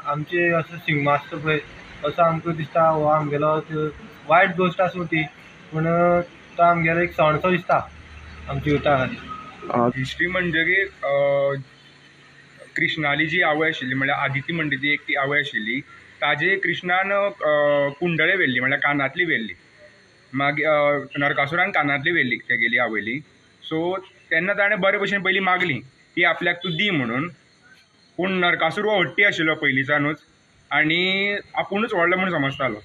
आमचे असो शिगमो आसता पळय असो आमकां दिसता. हो आमगेलो वायट गोश्ट आसूं ती, पूण तो आमगेलो एक सणसो दिसता आमच्या युथा खातीर. हिस्ट्री म्हणटकीर कृष्णाली जी आवय आशिल्ली म्हणल्यार आदिती म्हणटा ती एक ती आवय आशिल्ली, ताजे कृष्णान कुंडळे व्हेल्ली म्हणल्यार कानांतली व्हेल्ली. मागीर नरकासुरान कानांतली व्हेल्ली तेगेली आवयली. सो तेन्ना ताणें बरे भशेन पयलीं मागली ती आपल्याक तूं दी म्हणून, पूण नरकासूर हो हट्टी आशिल्लो पयलींच्यानूच आनी आपुणूच व्हडलो म्हूण समजतालो.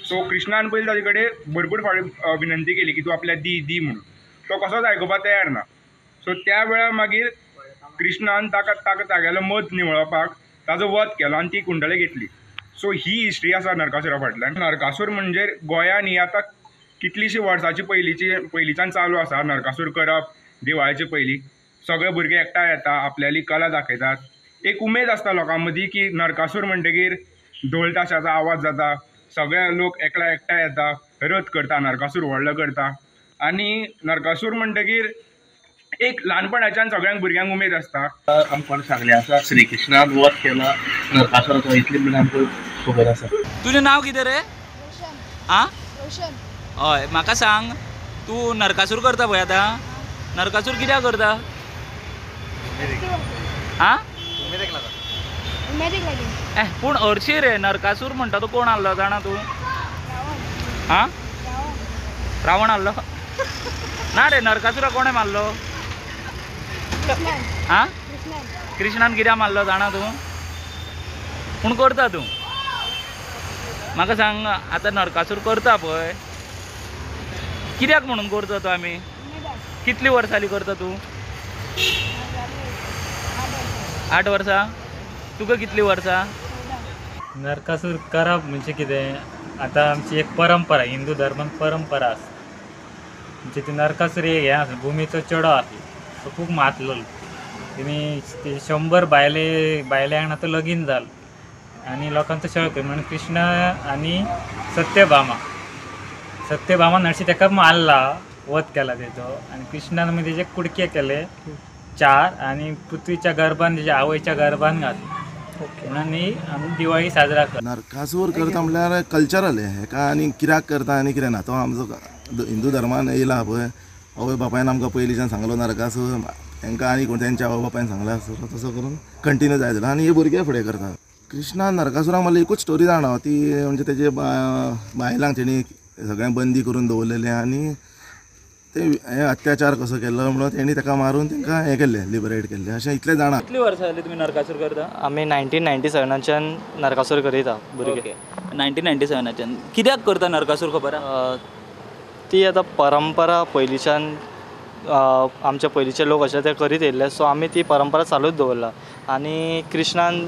सो कृष्णान पयलीं ताजे कडेन भरपूर फावटी विनंती केली की तूं आपल्याक दी दी म्हणून, तो कसोच आयकुपाक तयार ना. सो त्या वेळार मागीर कृष्णान ताका ताका तागेलो मद निवळोवपाक ताजो वध केलो आनी ती कुंडली घेतली. सो ही हिस्ट्री आसा नरकासुरा फाटल्यान. नरकासूर म्हणजे गोंयान ही आतां कितलीशीं वर्सांची पयलींच्यान चालू आसा नरकासूर करप. दिवाळेचे पयलीं सगळे भुरगे एकठांय येता, आपल्याली कला दाखयतात, एक उमेद आसता लोकां मदीं की नरकासूर म्हणटकीर ढोल ताशाचो आवाज जाता, सगळे लोक एकला एकठांय येता, रथ करता, नरकासूर व्हडलो करता. आनी नरकासूर म्हणटकीर एक ल्हानपणाच्यान सगळ्यांक भुरग्यांक उमेद आसता. आमकां सांगलें आसा श्रीकृष्णान वध केला नरकासुराचो, इतली म्हणल्यार आमकां खबर आसा. तुजें नांव कितें रे? आं, हय, म्हाका सांग, तूं नरकासूर करता पळय आतां, नरकासूर कित्याक करता? आं, पूण हरशीं रे नरकासूर म्हणटा तो कोण आहलो जाणा तूं? आं, रावण आहलो ना रे? नरकासुरा कोणें मारलो? आं, कृष्णान कित्याक मारलो जाणा तूं? पूण करता तूं. म्हाका सांग आतां नरकासूर करता पळय, कित्याक म्हणून करता तो? आमी कितली वर्सां जाली करता तूं? 8 वर्सां. तुका कितली वर्सां? नरकासूर करप म्हणजे कितें, आतां आमची एक परंपरा, हिंदू धर्मान परंपरा आसा. म्हणजे ती नरकासूर एक हें आसा, भुमीचो चेडो आसलो, तो खूब मातलो. तेणी 100 बायले तो लगीन जालो आनी लोकांचो छळ केलो म्हणून कृष्ण आनी सत्यभामा, सत्यभामान हरशीं ताका मारला, वध केला तेजो. आनी कृष्णान मागीर तेजे कुडके केले 4 आनी पृथ्वीच्या गर्भान, तेज्या आवयच्या गर्भान घातले. म्हणून ही आमी दिवाळी साजरा करता. नरकासूर करता म्हणल्यार कल्चरल हेका आनी कित्याक करता आनी कितें ना, तो आमचो हिंदू धर्मान येयला पळय. आवय बापायन आमकां पयलींच्यान सांगलो नरकासूर, तांकां आनी कोण तेंच्या आवय बापायन सांगलां आसतलो, तसो करून कंटिन्यू जायत जालो आनी हे भुरगे फुडें करतात. कृष्णान नरकासुराक म्हणल्यार एकूच स्टोरी जाणा, ती म्हणजे तेजे बायलांक तेणी सगळ्यांक बंदी करून दवरलेलें आनी ते हे अत्याचार कसो केल्लो म्हणून तेणी ताका मारून तांकां हें केल्लें, लिबरेट केल्लें, अशें इतलें जाणा. कितली वर्सां जाली तुमी नरकासूर करता? आमी 1997च्यान नरकासूर करीता भुरगे. 1997च्यान कित्याक करता नरकासूर खबर आसा? ती आतां परंपरा पयलींच्यान आमचे पयलींचे लोक अशे ते करीत येयल्ले, सो आमी ती परंपरा चालूच दवरला. आनी कृष्णान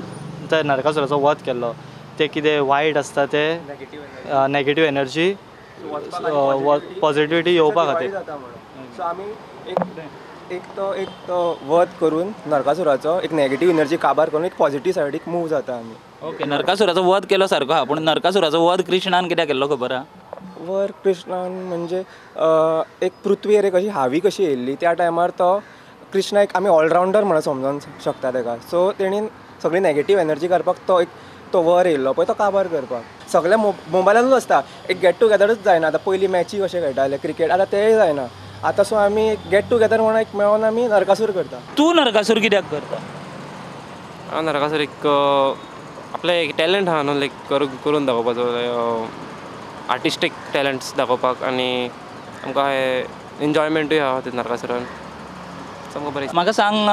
ते नरकासुराचो वध केल्लो, ते कितें वायट आसता ते नेगेटीव एनर्जी पॉझिटिविटी येवपा खातीर. सो आमी एक तो वध करून नरकासुराचो एक नेगेटीव एनर्जी काबार करून एक पॉझिटीव सायडीक मूव जाता आमी. ओके, नरकासुराचो वध केलो सारको आहा, पूण नरकासुराचो वध कृष्णान कित्याक केल्लो खबर आहा? वर कृष्णान म्हणजे एक पृथ्वीर एक अशी हावी कशी येयल्ली त्या टायमार तो कृष्णा एक आमी ऑलरावंडर म्हणून समजून शकता ताका. सो तेणीन सगळी नेगेटीव एनर्जी करपाक तो एक तो वर येयल्लो पळय तो काबार करपाक. सगळे मोबायलानूच आसता, एक गेट टुगेदरूच जायना. आतां पयलीं मॅची कशें खेळटाले क्रिकेट, आतां तेंय जायना. आतां सो आमी गेट टुगेदर म्हणून एक मेळोन आमी नरकासूर करता. तूं नरकासूर कित्याक करता? हांव नरकासूर एक आपलें एक टॅलंट आहा न्हू, लायक करून दाखोवपाचो, आर्टिस्टीक टॅलंट्स दाखोवपाक, आनी आमकां हें एन्जॉयमेंटूय आहा ते नरकासुरान. सामको बरें. म्हाका सांग,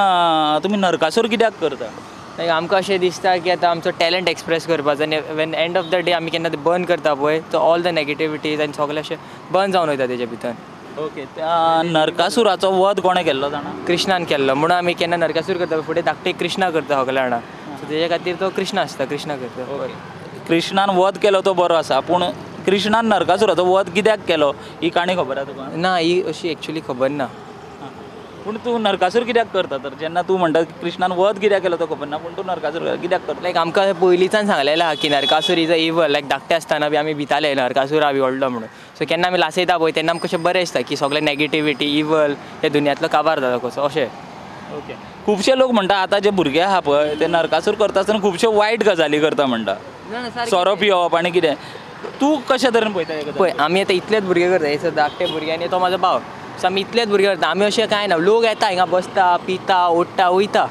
तुमी नरकासूर कित्याक करता? लायक आमकां अशें दिसता की आतां आमचो टॅलंट एक्सप्रेस करपाचो आनी when end of the day आमी केन्ना बर्न करता पळय तो ऑल the negativities आनी सगळें अशें बर्न जावन वयता तेजे भितर. ओके, त्या नरकासुराचो वध कोणें केल्लो जाणा? कृष्णान केल्लो. म्हणून आमी केन्ना नरकासूर करता फुडें धाकटे कृष्णा करता सगल्या जाणां, सो तेजे खातीर तो कृष्णा आसता, कृष्णा करता. ओके, कृष्णान वध केलो तो बरो आसा, पूण कृष्णान नरकासुराचो वध कित्याक केलो ही काणी खबर आसा तुका? ना, ही अशी एक्चुअली खबर ना. पूण तूं नरकासूर कित्याक करता तर? जेन्ना तूं म्हणटा कृष्णान वध कित्याक केलो तो खबर ना, पूण तूं नरकासूर कित्याक करता? लायक आमकां पयलींच्यान सांगलेलें आहा की नरकासूर is a evil. लायक धाकटे आसतना बी आमी भिताले नरकासूर बी व्हडलो म्हणून. सो केन्ना आमी लासयता पळय तेन्ना आमकां कशें बरें दिसता की सगळें नेगेटिविटी इवल हे दुनियांतलो काबार जाता कसो अशें. ओके, खुबशे लोक म्हणटा आतां जे भुरगे आहा पळय ते नरकासूर करता आसतना खुबशे वायट गजाली करता म्हणटा, सोरो पिवप आनी कितें. तूं कशे तरेन पळयता? पळय आमी आतां इतलेच भुरगे करता, हे धाकटे भुरगे आनी तो म्हाजो भाव, सो आमी इतलेच भुरगे करता. आमी अशें कांय ना, लोक येता हिंगा बसता पिता ओडटा वयता,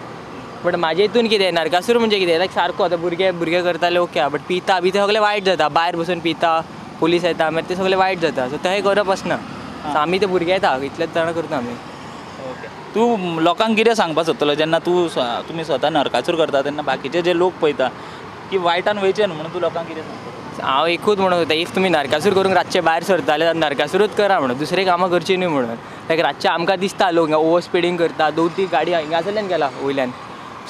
बट म्हाजे हितून कितें नरकासूर म्हणजे कितें लायक सारको आतां भुरगे भुरगे करताले ओके, बट पिता बी ते सगळे वायट जाता, भायर बसून पिता, पुलीस येता मागीर ते सगळे वायट जाता, सो तें करप आसना. सो आमी ते भुरगे येता इतलेच जाणां करता आमी. ओके, तूं लोकांक कितें सांगपाक सोदतलो जेन्ना तूं तुमी स्वता नरकासूर करता तेन्ना बाकीचे जे लोक पळयता की वायटान वयचे न्हू म्हणून तूं लोकांक कितें सांगता? हांव एकूच म्हणूंक सोदता, if तुमी नरकासूर करूंक रातचे भायर सरता जाल्यार नरकासूरूच करा म्हणून, दुसरीं कामां करचीं न्हू म्हणून. लायक रातचें आमकां दिसता लोक हिंगा ओवर स्पिडींग करता, 2-3 गाडी हिंगासरल्यान गेला वयल्यान,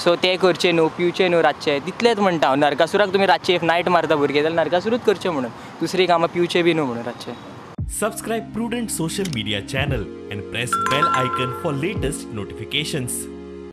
सो ते करचे न्हू, पिवचे न्हू रातचे, तितलेंच म्हणटा हांव. नरकासुराक तुमी रातचे if night मारता भुरगे जाल्यार नरकासुरूच करचें म्हणून, दुसरीं कामां पिवचे बी न्हू म्हणून रातचे. Subscribe Prudent Social Media channel and press bell icon for latest notifications.